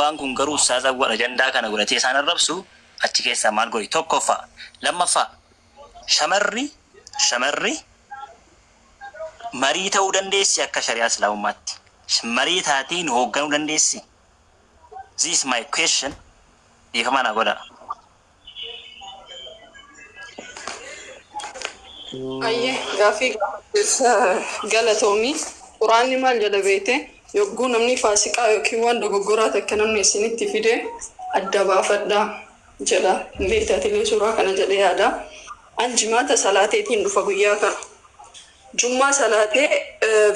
Gowwaan kun garuu Ustaaz Awwal ajandaa kana godhatee isaan arrabsu achi keessaa maal godhi? Tokkoffaa. Lammaffaa, shamarri shamarri marii ta'uu dandeessi akka shari'aa Islaamummaatti? Marii taatee nu hoogganuu dandeessi? This is my question. Dhiifama naa godhaa. Ayyee gaaffii gaafatteef galatoomi. Quraanni maal jedha beekte? Yogguu namni faasiqaa yookiin waan dogoggoraa takka namni isinitti fide adda baafadhaa jedha. Hin beekta atilee suuraa kana jedhee yaada. An jimaata salaateetiin dhufa guyyaa kana. Jummaa salaatee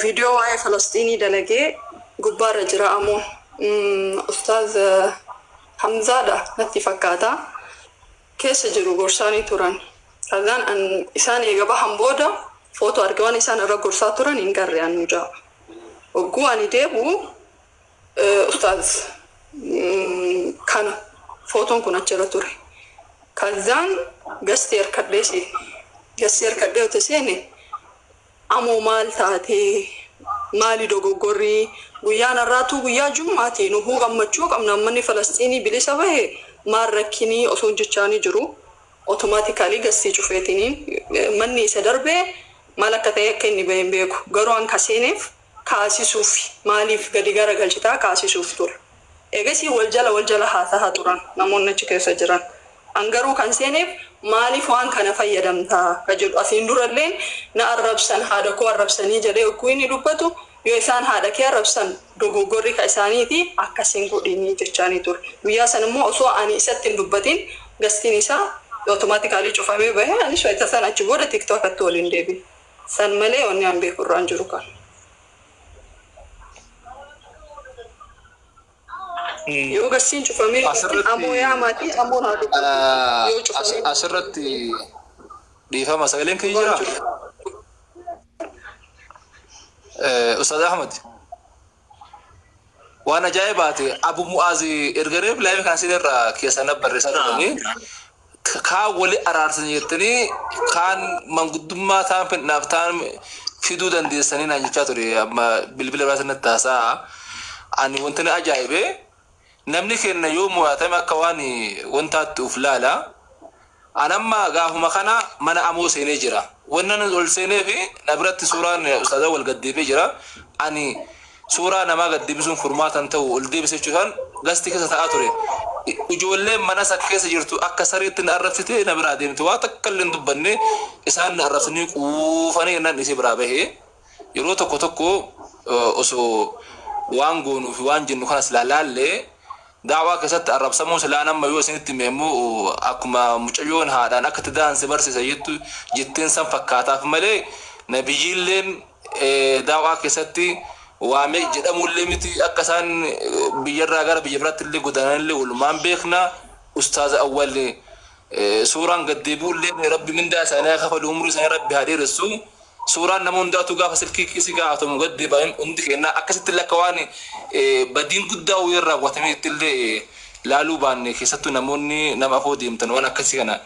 viidiyoo waa'ee Falasxiinii dalagee gubbaarra jira amoo. Ustaaz Hamzaadha natti fakkaata. Keessa jiru gorsaanii turan. Kazaan an isaan eega bahan booda footoo arge waan isaan irra gorsaa turan hin garre an mucaa. Hogguu ani deebi'u ustaaz kana footoon kun achirra ture. Kazaan gastii harkadhee seene. Gastii harkadhee otoo seene Amoo maal taatee? Maali dogoggorri? Guyyaan har'aatuu guyyaa Jum'aati. Nuhuu gammachuu qabna ummanni Falasxiinii bilisa bahe maal rakkinii osoon jechaanii jiru automatically gastii cufeetiniin manni isa darbe maal akka ta'e akka inni bahe hin beeku. Garuu an ka seeneef kaasisuufi. Maaliif gadi garagalchitaa kaasisuuf ture. Eegasii wal jala wal jala haasahaa turan namoonni achi keessa jiran. An garuu kan seeneef maaliif waan kana fayyadamta ka jedhu. Asiin duralleen na arrabsan haadha koo arrabsanii jedhee hogguu inni dubbatu yoo isaan haadha kee arrabsan dogoggorri ka isaaniiti akkas hin godhinii jechaanii ture. Guyyaa san immoo osoo ani isatti hin dubbatin gastiin isaa automatically cufamee bahe anis wayta san achi booda tiktokatti wal hin deebine. San malee wanni an beeku irraa hin jiru kana. Yoo gassiin cufamee yookiin Asirratti amoo yaamaatii amoon haa dubbatu. Yoo cufamee asirratti dhiifama sagaleen kiyya dhugaan jiraa? jiru. Ustaaz Ahmad waan ajaa'ibaati Abu Mu'aaz erga reef live kana seenerraa keessaa na barreessaa turanii kaan wali araarsan jettanii kaan manguddummaa taan fedhnaaf taan fiduu dandeessanii naan jechaa ture amma bilbila biraatiin natti haasa'a. Ani wanti na ajaa'ibe namni kenna yoo mo'atame akka waan wantaatti uf laala. An amma gaafuma kana mana amoo seenee jira. Wannan ol seeneefi na biratti suuraan ustaazaa wal gad deebi'ee jira. Ani suuraa namaa gad deebisuun furmaata hin ta'u ol deebise jechuudhaan gasti keessa ta'aa ture. Ijoolleen mana san keessa jirtu akka sareetti na arrabsitee na biraa deemte. Waa takka illee hin dubbanne isaan na arrabsanii quufanii jennaan dhiisee biraa bahe. Yeroo tokko tokko osoo waan goonuu fi waan jennu kana silaa laallee Da'waa keessatti arrabsamuu silaan amma yoo isinitti hime immoo akkuma mucayyoon haadhaan akka itti daanse barsiisa jettu jetteen san fakkaataaf malee nabiyyiilleen da'waa keessatti waa meeq jedhamuullee miti akka isaan biyyarraa gara biyya biraatti illee godaananillee walumaan beekna ustaaz awwal suuraan gad deebi'ullee rabbi mindaa isaanii haa kafalu umrii isaanii rabbi haa dheeressu Suuraan nama hundaatu gaafa silkii kiisii kaa'atamu gad deebi'a hundi keenya akkasitti illee akka waan badiin guddaa wayii raawwatameetti illee laaluu baanne keessattuu namoonni nama afoo deemtan waan akkasii kana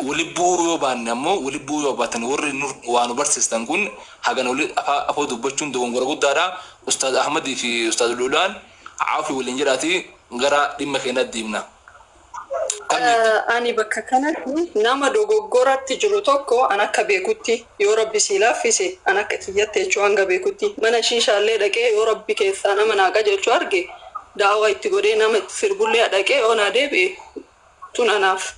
wali bu'uu yoo baanne ammoo wali bu'uu yoo baatan warri waa nu barsiistan kun hagana wali afoo dubbachuun dogongora guddaadha. Ustaaz Ahmadii fi Ustaaz Luulaan Aafii waliin jedhaati gara dhimma keenyaatti deemna. Kam jetti? Ani bakka kanatti nama dogoggoratti jiru tokko an akka beekutti yoo rabbi sii laaffise an akka kiyyatti jechuu hanga beekutti mana shiishaallee dhaqee yoo rabbi keessaa nama naa qajeelchu arge da'awaa itti godhee nama itti sirbullee dhaqee yoo naa deebi'e tun anaaf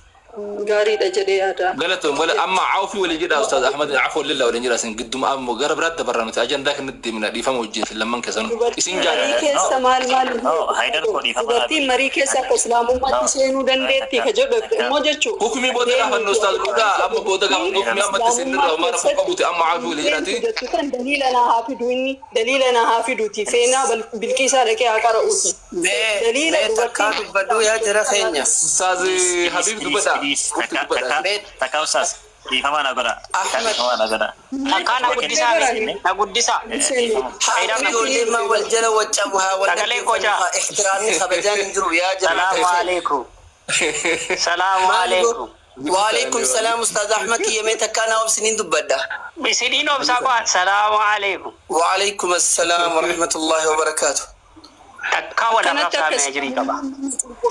gaariidha jedhee yaada. Galatoom gala amma Awfi waliin jedha Ustaaz Ahmad Afwan lillah waliin jedha isin gidduma amma gara biraatti dabarra nuti ajandaa kennatti deemna dhiifama wajjin isin lamman keessanuu isin Dubartiin marii jaalladha. keessa maal maal hin No, beeku Haydar koo jedhu. dhiifama naa Dubartiin godhi. marii keessa akka No, islaamummaatti seenuu dandeetti takka ka jedhu takka immoo jechu Hukmii booda gaafannu deemuuti Ustaaz ati dhugaa keessa amma booda gaafannu dubartiin hukmii amma itti islaamummaa seenirra homaa rakkoo keessatti qabuti amma Awfi hin waliin seentu jedhaati. jettu tan daliila naa haa fidu inni daliila naa haa fiduuti seenaa bilqiisaa dhaqee haa qara'uuti. Mee Daliila mee takkaa dubartiin dubbadhuu yaa jara keenya. Ustaaz Please, please, Habiib please, dubbadha. please. Mufti Takka, dubbadha. takka, Mee takka ustaz. Dhiifama naa godha. Takka Ahmad dhiifama naa godha. Takkaa na Akkuma guddisaa kenna mee seenne. na guddisaa. Dhiifama. haa Haydar na ijoolleen maa wal jala waccabu haa wal Sagalee dhaggeeffannu kocaa. haa ihtiraamni kabajaan hin jiru yaa jara Salaamu keenya. alaikum. Salaamu Maali go alaikum. Waalaikum salaam Ustaaz Ahmad kiyya mee takkaa naa obsiniin dubbadha. Isiniin obsaa qo'a. Salaamu alaikum. Waalaikum assalaam warahmatullahi wabarakaatu. Takkaa wal Akkanatti arrabsaa akka mee ajirii qaba.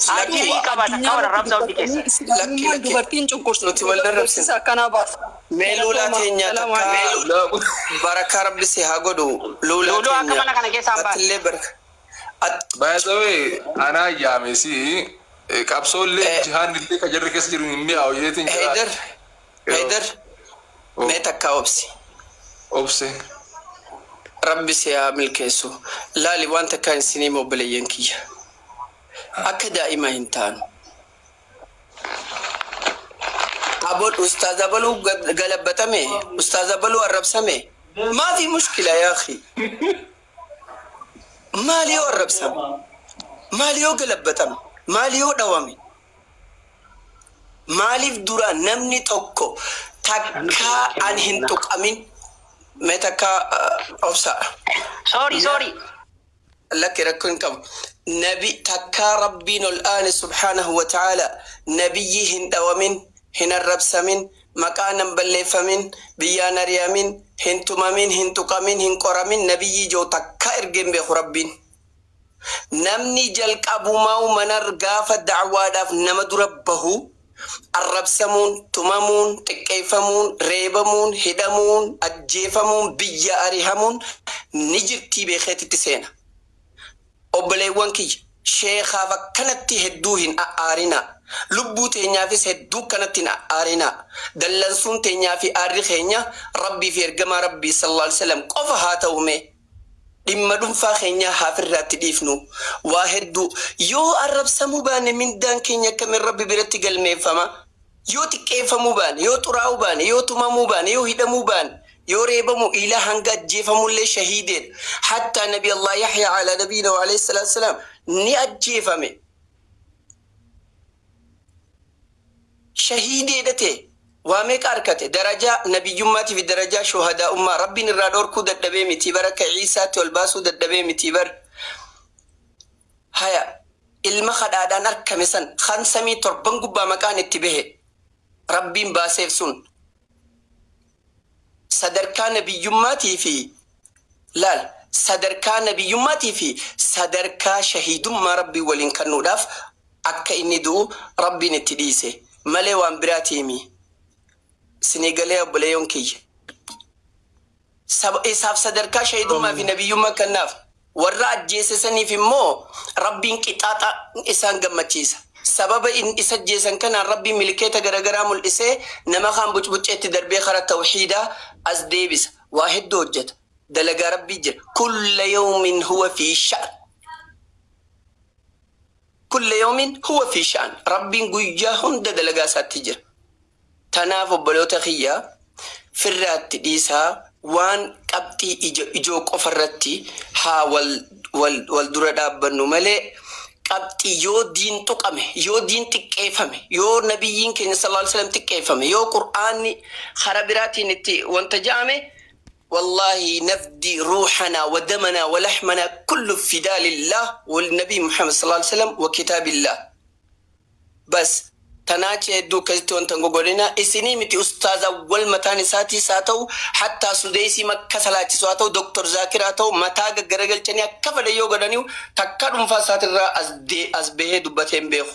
Lakki Ajirii qaba takkaa wal arrabsaa hundi keessa. Lakki lakki. Dubartiin cunqursu. Nuti wal arrabsina. Akkanaa baasa. Mee luulaa teenya takkaa barakaa rabbi si haa godhu. Luulaa Luuluu akka teenya. mana kana keessaa hin baane. Atillee baraka. By the way, anaa yaamesi qabsoollee jihaan illee ka jarri keessa jiru hin mi'aawu jeetiin jira. Heydar. Heydar. Mee takkaa obsi. Obse. Rabbi si haa milkeessu. Laali, waan takkaan isinii obboleeyyan kiyya. Akka daa'imaa hin taanu. Abol ustaaz abaluu galabbatame, ustaaz abaluu arrabsame. Maafi mushkila yaa akhi. Maali yoo arrabsame? Maali yoo galabbatame? Maali yoo dhawame? Maaliif dura namni tokko takkaa an hin tuqamin, mee takkaa obsaa. Sorry, sorry. Lakki, rakkoo hin qabu. Nabi takkaa rabbiin ol aane subhaanahu wa ta'ala nabiyyi hin dhawamin, hin arrabsamin, maqaan hin balleeffamin, biyyaan ari'amin, hin tumamin, hin tuqamin, hin qoramin, nabiyyi joo takkaa ergeen beeku rabbiin. Namni jalqabumaa manar gaafa da'waadhaaf nama dura bahu arrabsamuun, tumamuun, xiqqeeffamuun, reebamuun, hidhamuun, ajjeefamuun, biyya arihamuun ni jirtii beekeetitti seena. Obboleewwan kiyya, sheekaaf akkanatti hedduu hin a'aarinaa. Lubbuu teenyaafis hedduu kanatti hin a'aarinaa. Dallansuun teenyaa fi aarri keenya rabbii fi ergamaa rabbii sallallahu alaihi wasallam qofa haa ta'u mee. Dhimma dhuunfaa keenyaa haafirraatti dhiifnu. Waa hedduu yoo arrabsamuu baane, mindaan keenya akkamiin rabbi biratti galmeeffama? Yoo xiqqeeffamuu baane, yoo xuraa'uu baane, yoo tumamuu baane, yoo hidhamuu baane, yoo reebamu ilaa hanga ajjeefamullee shahiideedha. Hattaa nabi Allah Yaxyaa ala nabiina wa alayhi salaatu wasalaam ni ajjeefame. Shahiideedha ta'e waa meeqa harkate? Darajaa nabiyyummaatii fi darajaa shuhadaa'ummaa rabbiin irraa dhorkuu dadhabee miti bara, akka Ciisaatti ol baasuu dadhabee miti bar. Haya, ilma kadhaadhaan arkame san kan samii torban gubbaa maqaan itti bahe rabbiin baaseef sun sadarkaa nabiyyummaatii fi, laal, sadarkaa nabiyyummaatii fi sadarkaa shahiidummaa rabbii waliin kennuudhaaf akka inni du'u rabbiin itti dhiise malee waan biraatiimi. Isinii galee, obboleeyyoon kiyya? Isaaf sadarkaa shahiidummaa fi nabiyyummaa kennaaf. Warra ajjeese saniif immoo rabbiin qixaaxa isaan gammachiisa. Sababa in isa ajjeesan kanaan rabbiin milkeeta garagaraa mul'isee nama kaan bucbucceetti darbee karaa tawxiidaa as deebisa. Waa hedduu hojjeta. Dalagaa rabbii jira. Kulla yawmin huwa fi sha'n. Kulla yawmin huwa fi sha'n. Rabbiin guyyaa hunda dalagaa isaatti jira. Tanaaf obboloota kiyya, firraatti dhiisaa, waan qabxii ijoo qofa irratti haa wal wal wal dura dhaabbannu malee, qabxii yoo diin tuqame, yoo diin xiqqeeffame, yoo nabiyyiin keenya sallallahu alaihi wasallam xiqqeeffame, yoo qur'aanni karaa biraatiin itti wanta ja'ame, والله نفدي روحنا ودمنا ولحمنا كل فداء لله والنبي محمد صلى الله عليه وسلم وكتاب الله. بس tanaachi hedduu akkasitti wanta hin gogodhina. Isinii miti, ustaaza wal mataan isaatiis haa ta'u, hattaa sudeesii makka salaachisu haa ta'u, doktor Zaakir haa ta'u, mataa gaggaragalchanii akka fedhan yoo godhaniu takka dhuunfaa isaatirraa as bahee dubbatee hin beeku.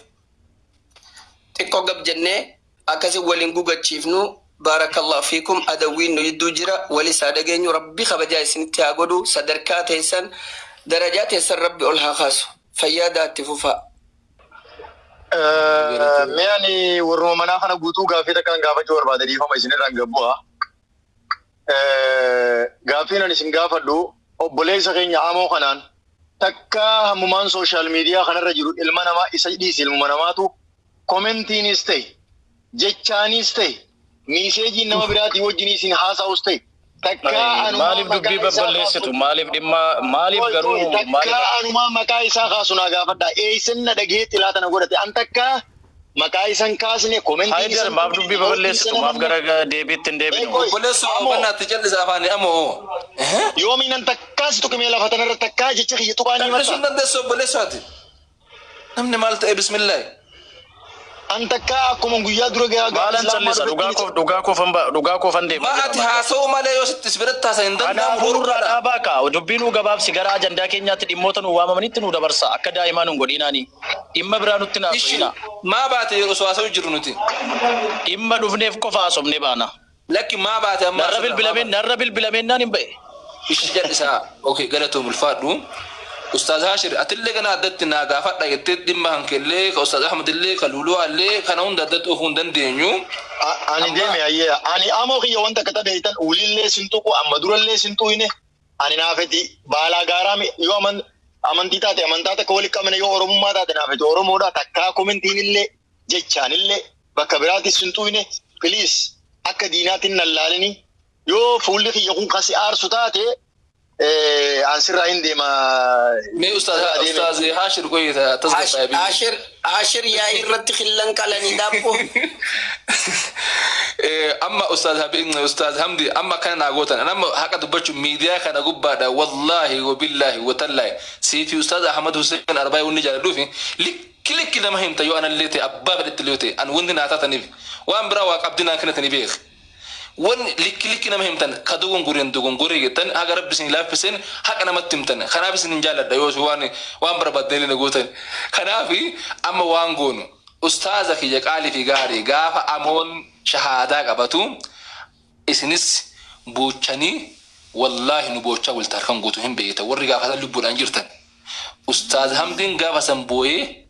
Xiqqoo gab jennee akkasi waliin gugachiifnu. Baarakallahu fiikum. Adawwiin nu jidduu jira, wal isaa dhageenyu. Rabbi kabajaa isinitti haa godhu. Sadarkaa teessan, darajaa teessan rabbi ol haa kaasu. Fayyadaa, itti fufaa. Mee ani warruma manaa kana guutuu gaaffii takkaan gaafachuu barbaade, dhiifama isinirraan gabbu'a. Gaaffiin ani isin gaafadhu, obboleessa keenya amoo kanaan takka hammumaan social media kanarra jiru ilma namaa isa dhiisi, ilmuma namaatu commentiinis ta'e, jechaanis ta'e, messageiin nama biraatii wajjin isin haasa'us ta'e, takka anumaa Maaliif dubbii maqaa isaa babballeessitu? kaasu Maaliif dhimma, maaliif garuu takka maaliif anumaa maqaa isaa kaasu naa gaafadha. Eeysan na dhagee xilaata na godhate? An takka maqaa isan kaasne, commentiin Haydar, isan maaf dubbii baballeessitu? Maaf gara deebiitti hin deebinu? Obboleessoo, bannaatti callisa afaanii amoo. Yoomiin an takkaa si tuqimee lafa tanarra takkaa jecha kiyya tuqaa ni Callisuu hin marta. dandeessu, obboleessaati. Namni maal ta'e, bismillaahi. An takkaa akkuma guyyaa dura gaafa Maalan islaamaa callisa dhufetti dhugaa koof dhugaa koofan dhugaa koofan deema Maa jira ati maal. haasa'u malee yoo sitti si biratti haasa'an hin danda'amu Kanaafuu nurraa dhorkaadha. dhaabaa kaa dubbii nuu gabaabsi gara ajandaa keenyaatti dhimmoota nu waamamanitti nu dabarsa akka daa'imaa nu hin godhinaani dhimma biraa nutti hin Ishi haasa'inaa. maa baate yeroo osoo haasa'u jiru nuti. Dhimma dhufneef qofa haasofnee baana. Lakki maa baate amma Narra asirra maa bilbilameen baate. narra bilbilameen naan hin ba'e. Ishi jal'isaa. Okay, galatoom ulfaadhu. Ustaaz Hashir atillee kana addatti naa gaafadha jettee dhimma hankellee ka Ustaaz Ahmad illee ka Luluwaa illee kana hunda addatti oofuu hin dandeenyu. Ani Amma deeme ayyee ani amoo kiyya wanta akka beektan ulillee sin tuqu amma durallee sin tuqine ani naafeti baalaa gaaraa yoo amantii taate amantaa takka walitti qabne yoo oromummaa taate naafeti oromoodha takkaa commentiin illee jechaan illee bakka biraatti sin tuqine. Please, akka diinaatiin nan laalini. Yoo fuulli kiyya kun kasi aarsu taate an sirraa hin deema. Mee Ustaaz Sirraa deeme. Ustaaz Hashir qoy tasgabbaa'ee. Ashir Ashir yaa'ii irratti xillan qalanii daabboo. Amma Ustaaz Habi Ustaaz Hamdi amma kana naa gootan amma haqa dubbachuu miidiyaa kana gubbaadha wallaahi wabillaahi watallaahi siifi Ustaaz Ahmad Hussein Arbaa wanni jaaladhuufi likki likki nama himta yoo anallee ta'e abbaa fedhetti illee yoo ta'e an wanti naa taataniif waan biraa waa qabdi naan kennatanii beek wanni likki likki nama himtan ka dogongoreen dogongoree jettan haga rabbi isin laaffiseen haqa namatti himtan kanaaf isin hin jaalladha yoo waan waan barbaaddanii na gootan. Kanaaf amma waan goonu ustaaza kiyya qaalii fi gaarii gaafa amoon shahaadaa qabatu isinis boochanii wallaahi nu boochaa walta harkan guutuu hin beekta warri gaafa san lubbuudhaan jirtan. Ustaaz Hamdiin gaafa san booyee.